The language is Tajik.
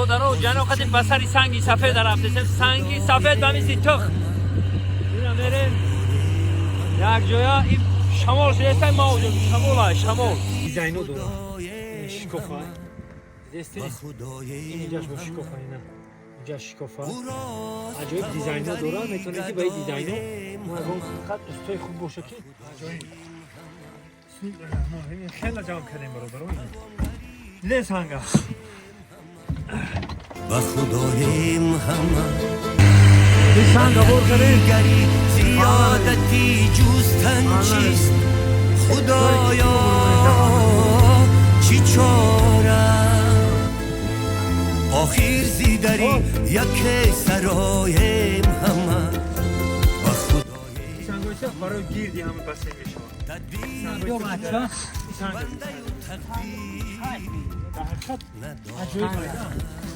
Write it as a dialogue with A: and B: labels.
A: Бародаро, ҷано қадим ба сари санги сафед рафтесем. Санги сафед ба мисли тухм. Ина мерем як ҷоя, ин шамол шудеста, ма оҷо шамола, шамол. Дизайно дора. Ин шикофа. Дидести? Ин инҷаш бо шикофа, ина. Инҷа шикофа. Аҷоиб дизайно дора, метавонед, ки ба ин дизайно мо ягон фақат устои хуб боша, ки аҷоиб. Бисмиллоҳир-раҳмонир-раҳим. Хеле ҷамъ кардем, бародаро. Дидем санга.
B: Ба худоем ҳама.
A: Ин санга бор кардем.
B: Гари зиёдатӣ ҷустан чист, худоё, чӣ чора? Охир зидари яке сароем ҳама, ба худоем.
A: Сангоиса барои гирди ҳама бассейн мешавад.
B: Тадбир
C: Биё, бача.
A: Санга.
B: бандаю тақдир
A: Дар ҳақиқат аҷоиб.